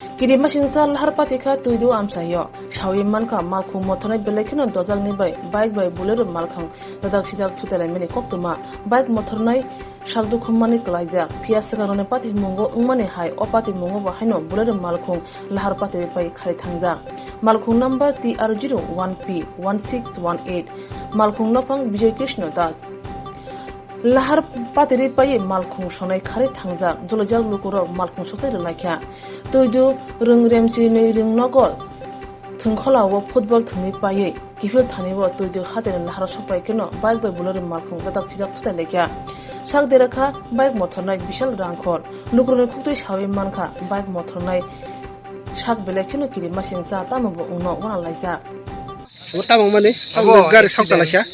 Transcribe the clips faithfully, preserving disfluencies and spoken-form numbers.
Kirimasingcha lahar patikha twidu amchaio. Sawi mankha malkhung mothornai belai kheno dojakni bai bike bai Bolero malkhung dadak sidak thutelaimani koktwma. Bike mothornai sakdukhummani kwlaijak. Phiya swkangrokni patimungo wngmani hai o patimungo bo haino Bolero malkhung lahar patiri pai khari thangjak. Malkhung number T R zero one P one six one eight. Malkhung nophang Bijoy Krishna Das. Lahar patiri paiwi malkhung sonai kharwi thangjak, jolojak lukurok malkhung soksai rwlaikha. Twidu rwng remchinwi rwng nogo thwngkholao football thwngwi paiwi kiphil thanibo twidu hatini laharo sokpai kheno bike bai Bolero malkhung dadak sidak thutailaikha. Sak derakha bike mothornai Bishal Rangkhol. Lukurokni khuktwi sawi mankha bike mothornai sak belai kheno kirimasingcha tamo bo wngno wanalaijak. Obo tamo wngmani? Abo gari accident. Sok chalaikha.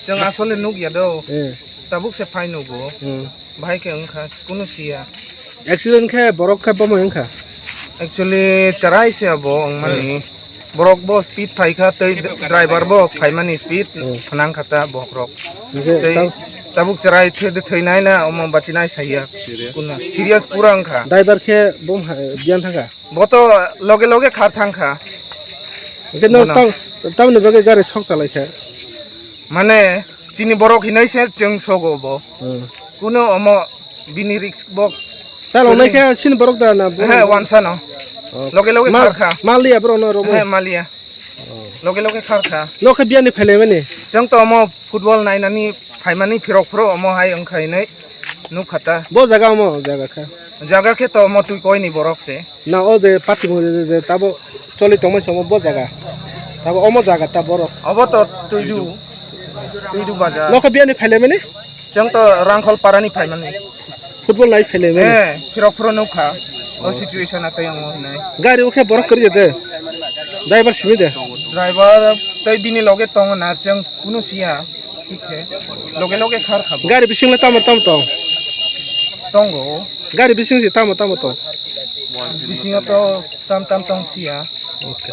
Chwng asole nukya do. Eh. Tabuk se phai nugo. Hmm. Bahai khe wngkha, kunu siya. Accident khe borok khe bomai wngkha? Actually, cherai se abo wngmani. Hmm. Borok bo speed phaikha, tei driver bo phaimani speed Hmm. phnangkha ta bohrok. Hingkhe Tei tab- tabuk cherai the-, thwinai na omo bachinai saya. Serious? Kunu serious pura wngkha. Driver khe bom ha-, biyan thangkha? Bo to loge loge khar thang kha. Hingke no Bono. Tam, tamni bagwi gari sok chalai kha? Mane, chini borok hinai se chwng sogo bo. Hmm. Kuno omo bini risk bo. Chalongnai khe sini borok da na bo? He, wansa no. Oh. Loge loge Ma-, khar kha. Maliya bro no romo? He, maliya. Oh. Loge loge khar kha. No khe biyani phailai mani? Chwng to omo football nainani phaimani phirok phiro omo hai wngkha hinwi nuk kha ta. Bo jaga omo jaga kha? Jaga khe to omo twi koini borok se. Na o je party bo je, je tabo choli tongmani samo bo jaga. Tabo omo jaga ta borok. Obo to Tuidu, Tuidu bazar. Nokha biyani phailai mani? Chwng to Rangkhol parani phaimani. Football nai phailai mani? Eh, phirok phiro nukha. O Oh. Situation atwi wngo hinai. Gari ukhe borok kwrwi de. Driver simi de. Driver tei bini loge tongo na chwng kunu siya. Thik khe. Loge loge khar kha bo. Gari bising le tamo tamo tong? Tongo. Gari bising si tamo tamo tong? Bisingo to tam tam tong siya. Okay.